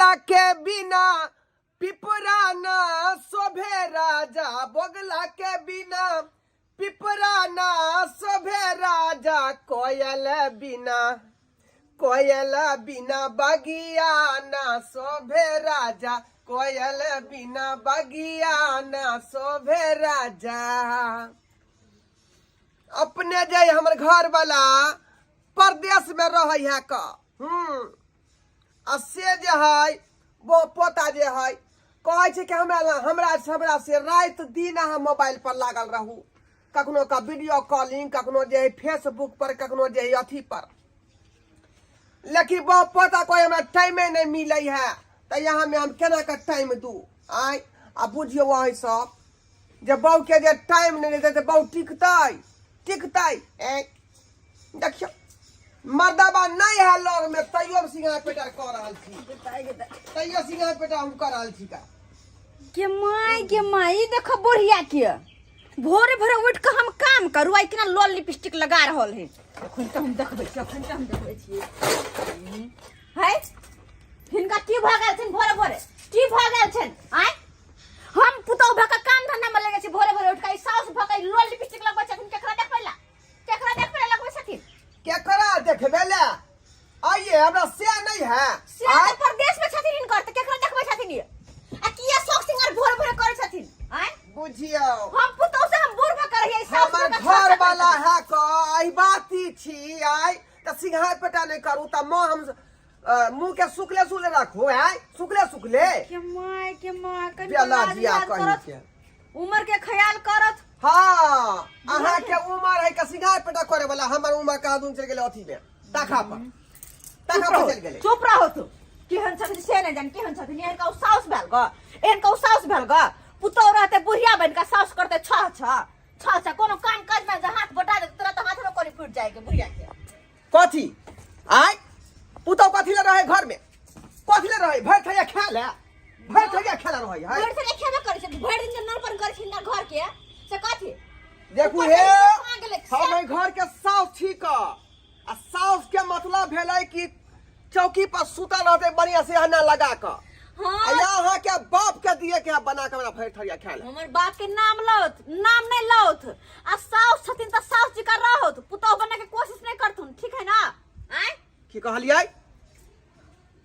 बगला के बिना पिपरा ना शोभे राजा, बगला के बिना पिपरा ना शोभे राजा, कोयल बिना, कोयल बिना बगिया ना शोभे राजा, कोयल बिना बगिया ना शोभे राजा। अपने जे हमर घर वाला परदेश में रहै है क आ से जे है वो पोता जे है कहै छै कि हमरा हमरा हमरा से राति दिन अहाँ मोबाइल पर लागल रहू, कखनो का वीडियो कॉलिंग, कखनो जे है फेसबुक पर, कखनो जे है अथी पर। लेकिन वो पोता कोई हमरा टाइमे नहीं मिलै है, तऽ यहाँ में हम केना के टाइम दू आय। आ बुझियौ अहीं सब जे बहू के जे टाइम नहीं देतै तऽ बहू टिकतै टिकतै? ए देखियौ मर्दाबा नहीं है लग में, तैयो हम सिंगार पेटार कऽ रहल छी, तैयो सिंगार पेटार हम कऽ रहल छी का। के माय के माय, ई देखो बुढ़िया के भोरे भोरे उठ के हम काम करू आई केना लोल लिपस्टिक लगा रहल है। अखन तऽ हम देखबै छी, अखन तऽ हम देखबै छी। है हिनका की भऽ गेल छनि भोरे भोरे, की भऽ गेल छनि आय? हम पुतहु भऽ के काम धंधा में लगे छी भोरे भोरे उठ के, ई साउस भऽ के लोल लिपस्टिक लगबै छथिन। केकरा देखबै ला, केकरा देखबै ला लगबै छथिन? केकरा देखबै ला आइए हमरा से नहीं है। से तऽ परदेश में छथिन हिनकर, तऽ केकरा देखबै छथिन ये? आ किया शौक सिंगार भोरे भोरे करै छथिन आय? बुझियौ हम पुतहु से हम बूढ़ भऽ के रहियै, साउस हमर भऽ के घर सास वाला भऽ के। है क आई बाती छी आय तऽ सिंघार पेटा नहीं करू तऽ माँ हम मुंह के सुखले सुखले रखो है, सुखले सुखले। के माय के माय, कनि बेला लाज जिया याद कहीं करत, के उम्र के ख्याल करत। हाँ, अहाँ के उम्र है के सिंगार पेटा करे वाला, हमर उम्र कहाँ दून चल गेलै अथी में ताखा पर, ताखा पर चल गेलै। चुप रहो तू। केहन छथिन से नहि जान केहन छथिन। एहन का साउस भेल ग, एहन का साउस भेल ग। पुतोह रहते बुढ़िया बन के साउस करते छह छह छह छह, कोनो काम काज में जे हाथ बटा देते तोरा तऽ हाथ में कोनी फूट जाएगे बुढ़िया के। कथी आय पुतोह कथी ले रहे घर में, कथी ले रहे? भरि थैया खा ले, भरि थैया खेला रहे है। भरि थैया खेबे करै छै, भरि दिन के नल पर करै छै घर के से कथी? देखू ऊपर हे, से खा गेलै, हम एहि घर के साउस छी क, आ साउस के मतलब भेलै कि चौकी पर सुतल रहते बढ़िया से हना लगा क। हाँ। आ यहाँ के बाप के दिए के बना के हमरा भरि थरिया खाए ला। हमर बाप के नाम लौत, नाम नहीं लौत। आ साउस छथिन त साउस जी का रहौत, पुतोह बने के कोशिश नहीं करथुन, ठीक है ना? आय की कहलियै,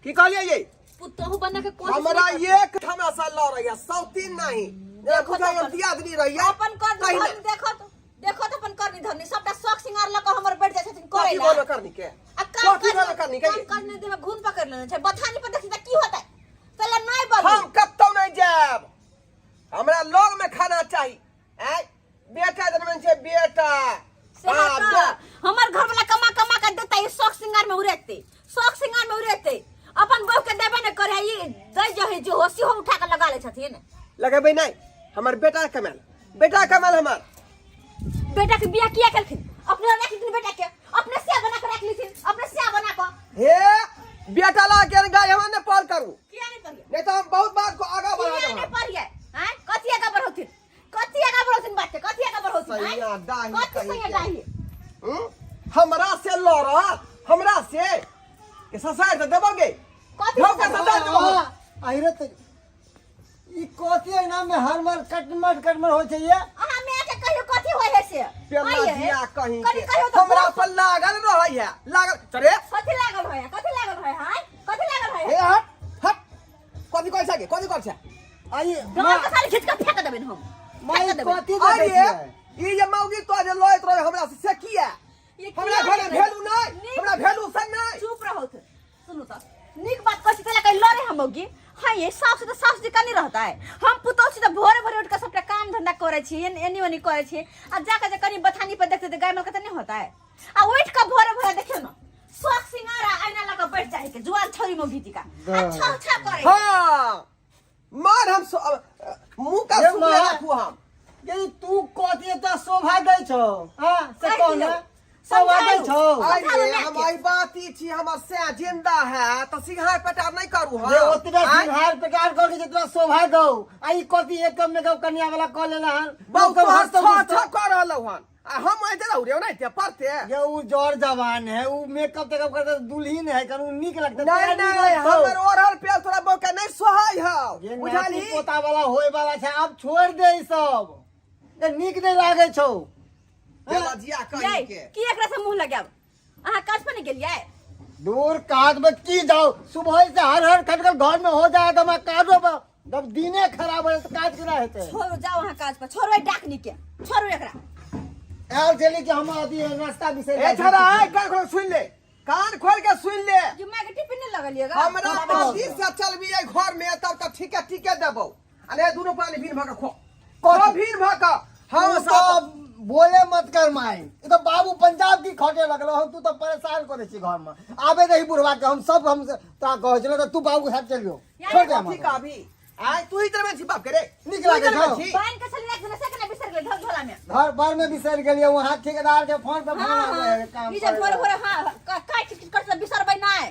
की कहलियै ये? पुतोह बने के कोशिश हमरा नहीं करथुन। एक हमरा से लड़ रही है सौतीन नहीं, जेना देखो बुझाइ तो हम अपन- दियादनी रहियै। अपन कर तहिना। धर्म देखो तो, देखो तो अपन करनी धरनी सबटा शौक सिंगार लऽ कऽ हमर बैठ जाइ छथिन करै कथी ला। बोलो करनी के? आ काम कथी काज बोलो करनी के? काम काज नहि देमे घून पकड़ लेने छै। बथानी पर देखी तऽ की होतै? तैला नहि बोलू। हम कतौ नहीं जायब, हमरा लग में खाना चाही। आँय बेटा जनमन छै बेटा। से हाँ, तऽ हमर घर वाला कमा कमा के देतै, शौक सिंगार में उड़ेतै, शौक सिंगार में उड़ेतै। अपन बहू के देबे नहि करे, ई दै जे है जे हो सेहो उठा के लगा लै छथिन। लगेबै नहि, हमर बेटा कमायल, बेटा कमायल हमर। बेटा के बियाह किया केलखिन? अपने राख लेथिन बेटा के, अपने से बना के राख लेथिन, अपने से बना के। हे बेटा ला के गाय हमरा ने पार करू। किया नहीं पढ़िए? नहीं तो हम बहुत बात को आगा बढ़ा किया नहीं देब। पढ़िए? हैं? कथी आगा बढ़ौथिन? कथी आगा बढ़ौथिन बात के? कथी आगा बढ़ौथिन? हैं? सैया डाही कथी कहीं सैया के। डाही? हम्म? हमरा से लड़त, हमरा से के ससार से देबोगे? कथी धोखा ससार? ससार देबो। अहिरे त ई कथी एना में हर मर कटमट कटमट होइ छै ये? अहाँ माय के कहियो कथी होइ है से? पेला आइए। जिया कहीं कनी के। कहियो तऽ हमरा बोल। पर लागल रहै है, लागल चले। कथी लागल होय है? कथी लागल होय है? कथी लागल होय है? हे हट हट, कथी कहै छै गे? कथी कहै छै? आई डाँर के साली खींच के फेंक देबनि हम। माई फेंक देबनि। कथी देखै अरे छियै? ई जे मौगी तो जे लैत रहे हमरा से, से किया? ये हमरा किया घर में नहि? भेलू नहीं, नीक- हमरा भेलू से नहीं। चुप रहो थे। सुनू तो नीक बात कहै छी तैला कहीं लड़े हम होगी। हाँ ये सास से तो सास जी का नहीं रहता है। हम पुतोह छी तो भोरे भोरे उठ के सबटा काम धंधा करै छी, एनी ओनी करै छी, आ जाके जे कनी बथानी पर देखते तऽ गाय माल के तऽ नहीं होता है। आ उठ के भोरे भोरे देखियौ न शौक सिंगार आ आईना लऽ के बैठ जाइ के जुआन छौरी मौगी जी का आ छौ छौ करै। हाँ मार हम मुंह का ये सुखले मार। राखू हम। ये तू कथी एतऽ शोभा दै छौ? हाँ से कहि कह दियौ। ने, शोभा दै समझाउ। छौ? अरे समझाउ हम मायके। आई बात ई छी, हमर से जिंदा है तो सिंघार पेटार नहीं करू हम। जे ओतबे आँय? सिंघार पेटार करके जितना शोभा दौ, आ ई कथी एकम मेकअप कन्या वाला कऽ लेला हन? बहुत लोक सब तोहर हंसतौ छह गुस्सतौ। छह कऽ रहलौ हन, आ हम ऐते रहू रे ओनाहिते पढ़ते। ये उ जर जवान है, उ मेकअप तेकअप करते दुल्हन है, कन उ नीक लगतै। नहीं तोरा नीक नहीं लगतौ। हमर ओढ़ल पेल तोरा बहु जे नाती बुझलही पोता वाला होय वाला छै आब छोड़ दे ई सब ए, नीक नहि लागै छौ बेलजिया कहीं यै के की एकरा से मुंह लगायब अहाँ काज पर नहीं गेलियै दूर काज में की जाओ सुबह से हर हर खटखट घर में हो जाए तो मैं काजो पर जब दिने खराब हो जाए तो काज केना हेतै छोड़ू जाओ अहाँ काज पर छोड़ू एहि डाकनी के छोड़ू एकरा आयल छली कि हम अथी नाश्ता बिसरि ए जाइ छी। छड़ा ए कान खोल के सुन ले कान खोल के सुन ले जुम्मा के टिफिन नहीं लगलिएगा हमरा पति से चलबी एहि घर में तब तक ठीके ठीके देबौ अरे दुनू पानी भीन भऽ के खो खो भीन भऽ के हम तू सब तो बोले मत कर माई ई तो बाबू पंजाब की खटे लगलो हम तू तो परेशान करे छी घर में आबे रही बुढ़वा के हम सब हम तोरा कहै छलो तो तू बाबू के साथ चल जो छोड़ दे कथी हमरा कहबी आय तू ही तरह छी बाप के रे नीक तू ही लागे तरह छौ। छी पानि के छली राख देने से केना बिसर गेलै ढोल झोला में घर पर में बिसरि गेलियै वहाँ ठेकेदार के फोन पे फोन हाँ आबै हाँ है काम ई जे करे भोरे ला। भोरे हाँ काय किट किट करते बिसरबै नहि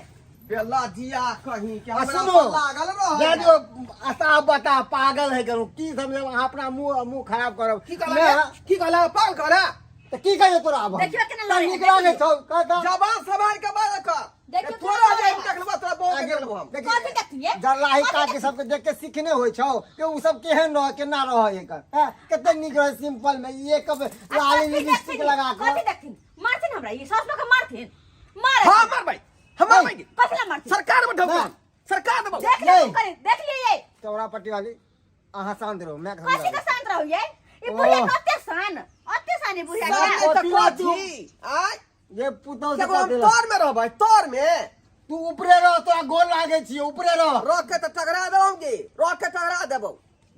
बेला जिया कहीं के आ हमरा सुनो पर लागल जा रह दियो अच्छा बता पागल है करू की समझब अहाँ अपना मुंह मुंह खराब करब की कहला मैं- की कहला पागल कहला तऽ की कहियो तोरा आब हम? देखियो केना तऽ लड़ै है, नीक लागै देखियो। छौ कह तऽ जबान संभाल के बात कर देखियो तोरा केना जाय लड़ै है। देखलबा तोरा बहुत देखलबो हम देखी, कथी देखतियै? जरलाही कथी काकी सबके देख के सीखने होइ छौ कि उ सब केहन रह केना रह एकर हैं कते नीक रहे सिंपल में ये कब आ लाली कथी लिपस्टिक देखथिन? लगा कथी के देखथिन मारथिन हमरा ई सास लोग मारथिन मारे हां मारबै हम मारबै कथी ला मारथिन सरकार में ढोका ना। सरकार देबो देख लियै नहीं। करे देख लियै ये चौड़ा पट्टी वाली अहाँ शांत रहो मैं कथी के शांत रहू ये ई ओ। बुढ़िया के अते शान अते शान ई बुढ़िया सामने के तऽ कथी ला तू? कथी आय ये पुतौ से देखो हम कथी ला? तर में रहबै तर में तू ऊपरे रह तोरा गोर लागे छियै ऊपरे रह रख के तऽ टकरा देबोगे रख के टकरा देबो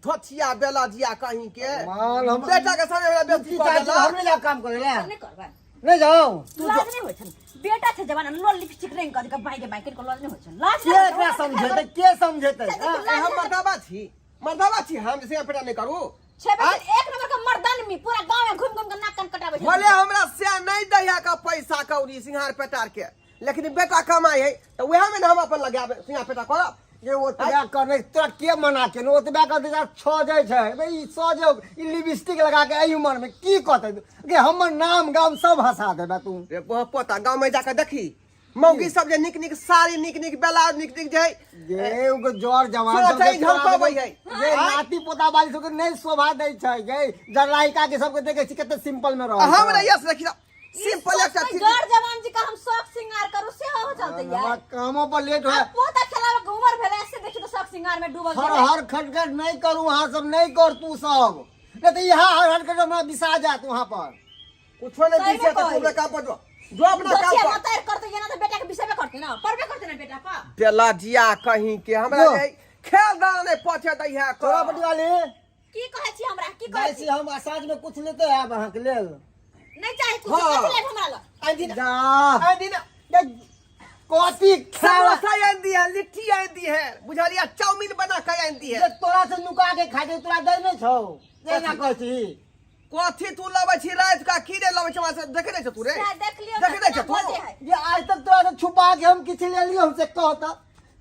धोथिया बेला जिया कहीं के माल हम बेटा के सामने हमरा बेइज्जती की कऽ चाहै छी? देलक हम नहीं जाओ काम करे ला नहीं करबै नहीं जाओ लाज नहीं होइ छन बेटा छै जवान लोल लिपस्टिक रंग कऽ के बाई के बाई के लाज नहीं होइ छन लाज के नहीं होइ एकरा छन। समझेतै के समझेतै से हाँ? लाज हम मर्दाबा छी मर्दाबा छी हम से पेटा नहीं करू छे बजे एक नंबर के मर्दान में पूरा गांव में घूम घूम के नाक कान कटाबै छै भले हमरा से नहीं दैया का पैसा कौड़ी सिंगार पेटार के लेकिन बेटा कमाई है तो वह में ना हम अपन लगाबे सिंगार पेटा करब ये ओतबे करने तोरा के मना केने ओतबे कर दे सजै छै बे ई सजौ ई लिपस्टिक लगा के एहि उमर में की कहतै गे हमर नाम गाम सब हंसा देबे तू रे पोता गाँव में जाके देखी मौगी सब जे निक निक साड़ी निक निक ब्लाउज निक निक जे गे ओकर जर जवान सोचै सबके झमकबै है। गे नाती पोता वाली सबके नहि शोभा दै छै गे जरलाहिका के सबके देखै छी कते सिंपल में रहै हमरा यस देखी सिंपल एकटा ई जर जवान जी का हम शौक श्रृंगार करू से हो चलते हमरा यार कामो पर लेट हो अब पोता खेलावे के उम्र भेलै से देखी तो शौक श्रृंगार में डूबल हर छै हर खटखट नहीं करू अहाँ सब नहीं कर तू सब नहीं तो यहाँ हर हर खटखट हमरा बिसा जात वहाँ पर कुछो नहीं सही दिखे में तो कहली। तू अपना काम पर जो जो अपना काम दोसिया पर मतार करते ये ना तो बेटा के विषय में करते ना परबे करते ना बेटा पर बेला जिया कहीं के हमरा जो। जे खेल दाना नहीं पहुंचे दै है तोरा पटी वाली की कहै छी हमरा की जाइ कहै छी छी हम साँझ में कुछ लेते आयब अहाँके लेल नहीं चाहे कुछ हाँ। कथी लेब हमरा लग आइ दिन जा आइ दिन ये कथी खाना समोसा आनि दी है लिट्टी आनि दी है बुझलिया चाउमीन बना के आनि दी है ये तोरा से नुका के खाइ छै तोरा दै नहि छौ एना कहै छी कथी तू लबै छी राति का की रे लबै छी हमरा से देखे नहि छ तू रे सएह देख लियौ देखे नहि छ तू बजे है ये आज तक तोरा से छुपा के हम किछु लेलियौ हम से कह तऽ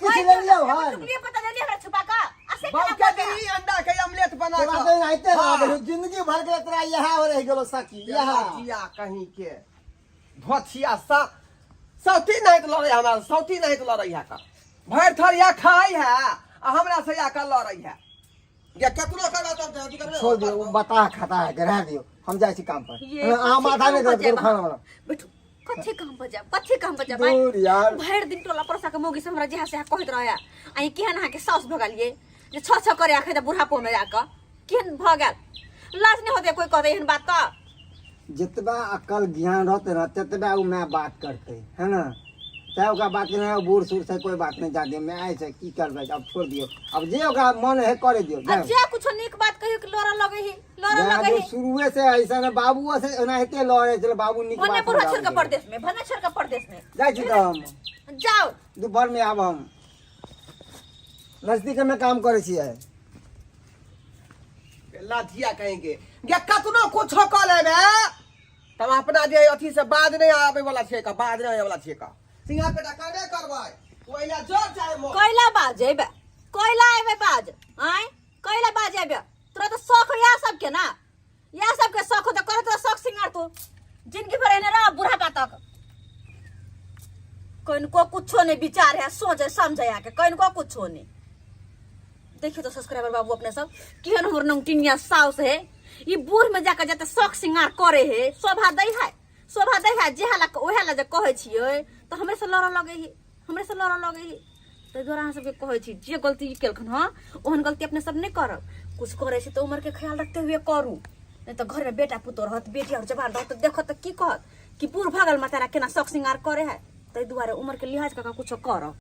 किछु लेलियौ हन टुकड़िए पता दे हमरा छुपा का आ से बाबू केना के दी अंडा के ऑमलेट बना तोरा के से एनाहिते रह हाँ। गेलौ जिंदगी भर के तोरा इएह रहि गेलौ सखी इएह जिया कहीं के धोथिया सा सौती नहीं तो लड़ै हमरा सौती नहीं तो लड़ै है का भरि थरिया खाइ है आ हमरा से या का लड़ै है या केकरो करबा तब अथी करबे छोड़ दियौ ओ बता खाता है के रह दियौ हम जाइ छी काम पर ये अहाँ कथी माथा नहि काम पर दर्द करू जायब खाना अहाँ? बना बैठू कथी काम पर जायब कथी काम पर जायब दूर यार भरि दिन टोला पड़ोसा के मौगी सब हमरा जेहा सेहा कहैत रहै आ ई केहन अहाँके साउस भऽ गेलियै जे छह छह करे आखे तऽ बुढ़ापो में जाकऽ केहन भऽ गेल लाज नहि होतै कोइ कहतै एहन बात तऽ जितबा अकल ज्ञान रहते ना ततबा उ my बात करते है ना चाहे ओकरा बात के नहीं बूढ़ सूढ़ से कोई बात नहीं जादे मैं आए छै की करबै अब छोड़ दियो अब जे ओकरा मन है करे दियो आ जाओ। जे कुछो नीक बात कहियो कि लड़ऽ लगै ही लड़ऽ जाए लगै दियो, ही शुरुए से ऐसा ना बाबुओ से एनाहिते लड़े छलै बाबू नीक भने बात बूढ़ा छोड़ समझाबै के छलै। परदेश में भने छोड़ के परदेश में जाइ छी तऽ हम जाओ दोपहर में आब हम नजदीक में काम करै छियै लाठिया कहेंगे गे कतनो कुछो कऽ लेबे तब अपना जे अथी से बाद नहीं आबे वाला छै का बाद नहीं आबे वाला छै का सिंघा बेटा काने करबै ओइला जोर चाहे मोर कैला बाज अयबे कैला अयबे बाज आँय कैला बाज अयबे तोरा तऽ शौक हो इएह सबके ना इएह सबके शौक हो तऽ करे तोरा शौक सिंगार तू जिंदगी भर एने रह बुढ़ापा तक कनको कुछो नहीं विचार है सोचे समझे आके कनको कुछो नहीं देखियो तो सब्सक्राइबर बाबू अपने सब केहन हमर नौटिनिया साउस है। ई बूढ़ में जाकर जाते शौक श्रृंगार करे है, शोभा दै है, शोभा दै है। जे हाला ओहे ला जे कहै छियै तऽ हमरे से लड़ऽ लगै है, हमरे से लड़ऽ लगै है। ताहि दुआरे अहाँ सबके कहै छी, जे गलती ई केलखन हँ ओहन गलती अपने सब नहि करब। कुछ करै छी तऽ उमर के ख्याल रखते हुए करू, नहि तऽ घर में बेटा पुतोह रहत, बेटी और जवान रहत तऽ देखत तऽ की कहत कि बूढ़ भऽ गेल मातारा केना शौक श्रृंगार करे है। ताहि दुआरे उमर के लिहाज कऽ कऽ कुछो करब।